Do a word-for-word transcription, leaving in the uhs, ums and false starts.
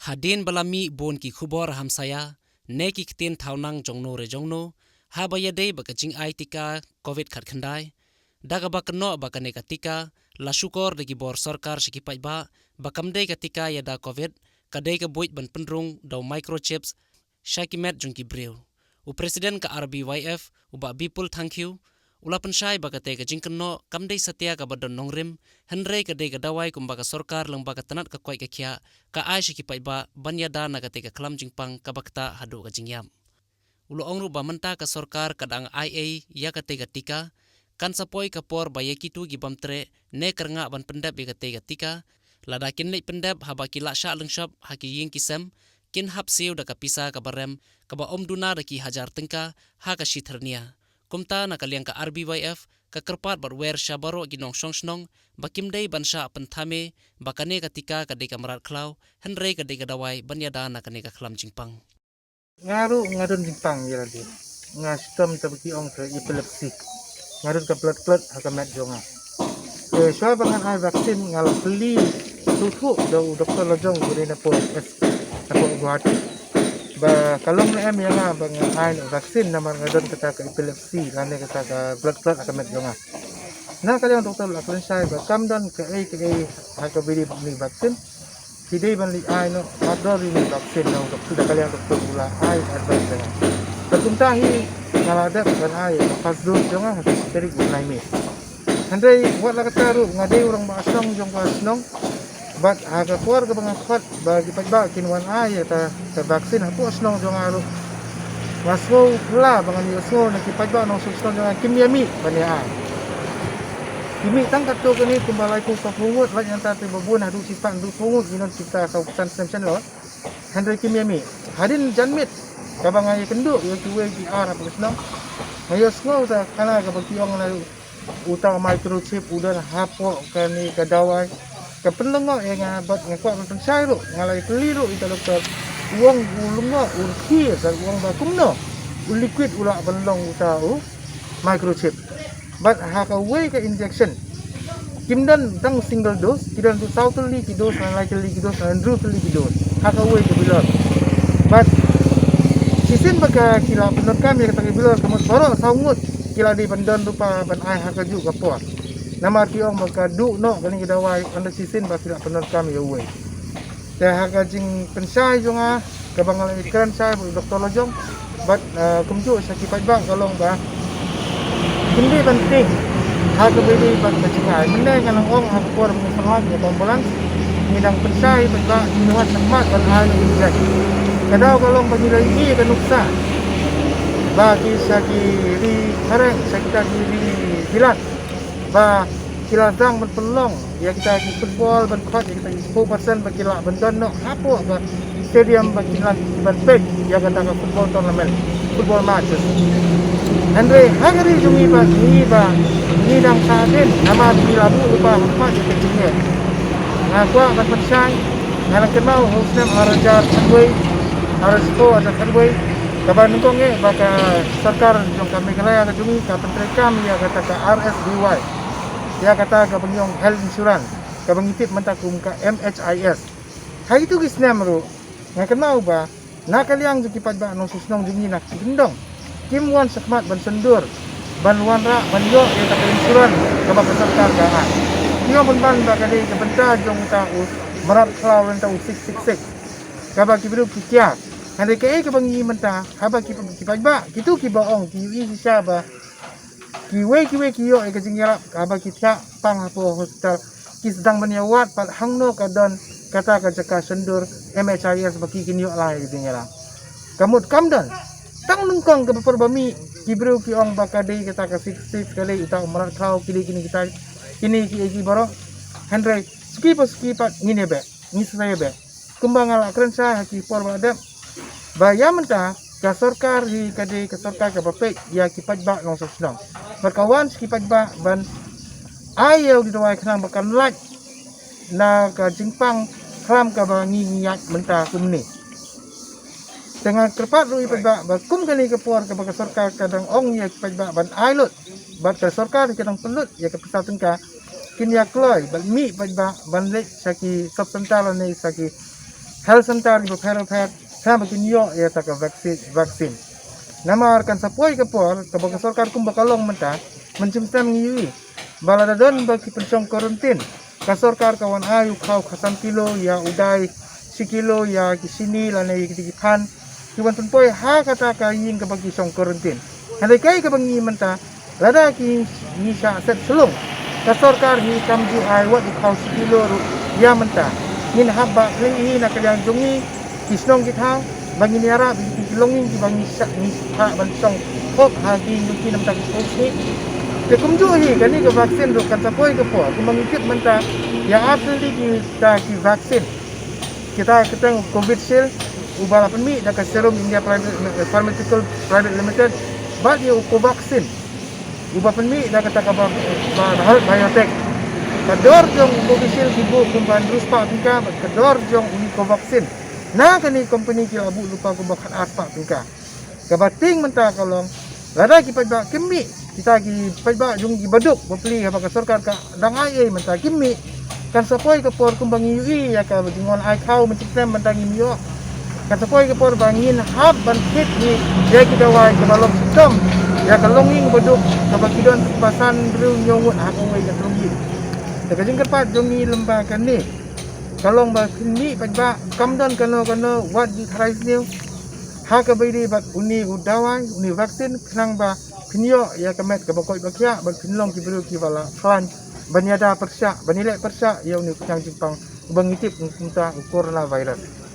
Hadien ba la mih bun ki khubor hamsaïa ne ki ktien thaw nang jongno re jongno haba ïadei bad ka jingai tika covid khatkhyndai, da kaba kynnoh ba kane ka tika la shukor da ki bor sorkar sha ki paidbah ba kam dei ka tika ïada covid, ka dei ka buit ban pynrung da u microchips sha ki met jong ki briew. U President ka R B Y F, u Bah Bipul Thangkhiew, u la pynshai ba kata ka jingkynnoh kam dei satia kaba don nongrim, hynrei ka dei ka dawai kumba ka sorkar lyngba ka tnat ka koit ka khiah ka ai sha ki paidbah ban ïada na kata ka khlam jingpang kaba ktah haduh ka jingïap. U la ong ruh ba mynta ka sorkar ka dang ai ei ïa kata ka tika, kan sa poi ka por ba ïa kito ki bym treh ne kyrngah ban pyndep ïa kata ka tika, lada kin leit pyndep haba ki la shah lyngshop ha ki ïing ki sem, kin hap siew da ka pisa kaba rem kaba ym duna da ki hajar tyngka ha ka shi thyrnia. Kumta na ka liang ka R B Y F ka kyrpad bad wer sha baroh ki nongshong shnong ba kim dei ban shah pynthame ba kane ka tika ka dei ka mrad khlaw, hynrei ka dei ka dawai ban ïada na kane ka khlam jingpang. Nga ruh nga don jingpang ïa lade. Nga shitom ta ba ki ong ka epilepsy. Nga don ka blood clot ha ka met jong nga. Te shuwa ba ngan ai vaccine nga la plie suthu da u doktor lajong ba dei na pdeng S P na pdeng Guwahati. Ba ka long ne em ïa nga ba ngan ai vaccine namar nga don kata ka epilepsy lane kata ka blood clot ha ka met jong nga. Na ka liang doktor la kren shai ba kam don kaei kaei ha kaba ïadei bad ni vaccine. Ki dei ban leit ai noh, pat dor ïa ni vaccine na u doktor da ka liang doktor u la ai advice jong nga. Te kumta hi nga la dep ban ai ka first dose jong nga ha ka shi tarik u bnai May. Hynrei wat la katta ruh nga dei u rangbah shnong jong ka shnong. Bad ha ka por kaba nga khot ba ki paidbah kin wan ai ïa ka vaccine hapoh shnong jong nga ruh, nga sngew phylla ba ngan ïohsngew na ki paidbah nongshong shnong jong nga kim ïa mih ban ïa ai. Ki mih tang katto katne kumba laiphew saphew ngut, lait nangta te ba bun haduh shispah hynriewphew ngut, ngi don kita saw khyndai snem shen lot. Hynrei kim ïa mih. Hadien janmiet kaba nga ïakynduh ïa kiwei ki ar hapoh shnong, nga ïohsngew ta khana kaba ki ong na uta u microchip u don hapoh kane ka dawai. Ka pynlyngngoh ïa nga bad nga kwah ban pynshai ruh, nga la ïakylli ruh ïa ka doktor. U ong u lyngngoh, u rkhie, sa u ong ba kumno u liquid u lah ban long uta u microchip. Bad ha kawei ka injection kim don tang single dose, ki don tu saw tylli ki dose, na lai tylli ki dose, na hynriew tylli ki dose ha kawei ka bilor. Bad shisien ba ka ki la pyndonkam ïa kata ka bilor, ka mut baroh saw ngut ki la dei ban don ruh pa ban ai ha kajuh ka por. Namar ki ong ba ka duh noh kane ka dawai ynda shisien ba ki la pyndonkam ïa uwei. Te ha ka jingpynshai jong nga kaba nga la ïakren shai bad u doktor lajong bad, eh, kumjuh sha ki paidbah ka long ba kim dei ban tieng ha kaba ïadei bad ka jingai. Mynne nga nang ong ha ka por ba ngi pynlait ïa ka ambulance, ngi dang pynshai paidbah, ngi wan shakhmat ban ai injek. Ka daw ka long ba ngi la ïohi ïa ka nuksa ba ki sha ki ri phareng, sha kita ki ri bilat, ba ki la sdang ban pynlong ïa kita ki football, ban khot ïa kita ki four percent ba ki lah ban don noh hapoh ka stadium ba ki lah ban peit ïa kata ka football tournament, football matches. Hynrei ha ka ri jong ngi ba ngi ba ngi dang sah hadien namar ki la buh lypa ha khmat ïa ka jingeh. Nga kwah ban pynshai, nga la kynmaw ha u snem ar hajar khatwei, ar hajar khatwei, kaba nyngkong eh ba ka sorkar jong ka Meghalaya ka jong ngi ka pyntreikam ïa kata ka R S B Y, ïa kata kaba ngi ong health insurance, kaba ngi tip mynta kum ka M H I S. Ha itu ki snem ruh nga kynmaw ba na ka liang jong ki paidbah nongshong shnong jong ngi na ki kyndong kim wan shakhmat ban syndur, ban wanrah ban ïoh ïa kata ka insurance kaba ka sorkar ka ai. Ki ong pynban ba ka dei ka bynta jong uta u mrad khlaw, uta u six six six, kaba ki briew ki kiar. Hynrei kaei kaba ngi mynta haba ki, ki paidbah, kito kiba ong, ki ïohi shisha ba kiwei kiwei ki ïoh ïa ka jingïarap haba ki thiah pang hapoh hospital, ki sdang ban ïawad pat hangno ka don kata ka jaka syndur M H I S ba ki kin ïoh lai ïa ka jingïarap. Ka mut kam don. Tang nyngkong kaba por ba mih ki briew ki ong ba ka dei kata ka six six, ka dei uta u mrad khlaw, ki dei kine kita, kine kiei kiei baroh. Hynrei suki pa suki pat ngin ïa beh, ngi sa ïa beh. Kumba nga la kren shai ha ki por ba la dep, ba ïa mynta ka sorkar hi ka dei ka sorkar kaba peit ïa ki paidbah nongshong shnong. Bad ka wan sha ki paidbah ban ai ïa u dawai khnang ba kan lait na ka jingpang khlam kaba ngi ngi ïaid mynta kumne. Te nga kyrpad ruh ïa ki paidbah ba kum kane ka por kaba ka sorkar ka dang ong ïa ki paidbah ban ai lut, bad ka sorkar ka dang pynlut ïa ka pisa tyngka, kin ïa kloi bad mih paidbah ban leit sha ki sub center lane sha ki health center kiba pher pher, haba kin ïoh ïa kata ka vaccine, vaccine. Namar kan sa poi ka por kaba ka sorkar kumba ka long mynta, mynshem snem ngi ïohi ba lada don ba ki pynshong quarantine, ka sorkar ka wan ai u khaw khatsan kilo ïa u dai, shi kilo ïa ki shini lane ïa ki, ki phan, ki wan pynpoi ha kata ka ïing kaba ki shong quarantine. Hynrei kaei kaba ngi mynta, lada ki ngi shah set shlung, ka sorkar hi kam ju ai wat u khaw shi kilo ruh ïa mynta. Ngin hap ba khlieh hi na ka liang jong ngi, ki shnong ki thaw, ba ngin ïarap ïa ki longing kiba ngi shah, ngi shah ban shong hok ha ki ïing ki namar ki shnong ki. Te kumjuh hi kane ka vaccine ruh kan sa poi ka por, kumba ngi tip mynta ïa ar tylli kita ki vaccine. Kita ka kyrteng Covishield, uba la pynmih da ka Serum India Private, Pharmaceutical Private Limited, bad ïa u Covaxin, uba pynmih da kata ka ba, ba Bharat Biotech. Ka dor jong u Covishield ki buh kumba hynriew spah tyngka, bad ka dor jong u Covaxin na kane company ki la buh lypa kumba khatar spah tyngka. Kaba tieng mynta ka long, lada ki paidbah kim mih, kita ki paidbah jong ki baduk bapli haba ka sorkar ka dang ai ei mynta kim mih, kan sa poi ka por kumba ngi ïohi ïa ka jingon ai khaw mynshem snem mynta ngim ïoh. Kan sa poi ka por ba ngin hap ban thied hi ïa ki dawai kaba long shitom ïa ka longïing baduk kaba ki don ba san hynriew hynñiew ngut ha kawei ka tnum ïing. Te ka jingkyrpad jong ngi lyngba kane ka long ba phin mih paidbah, kam don kano kano, wat ju tharai sniew ha kaba ïadei bad une u dawai, une vaccine, khnang ba phin ïoh ïa ka met kaba koit ba khiah, bad phin long ki briew kiba la khlaiñ ban ïada pyrshah, ban ïaleh pyrshah ïa une u khñiang jingpang uba ngi tip kumta u coronavirus.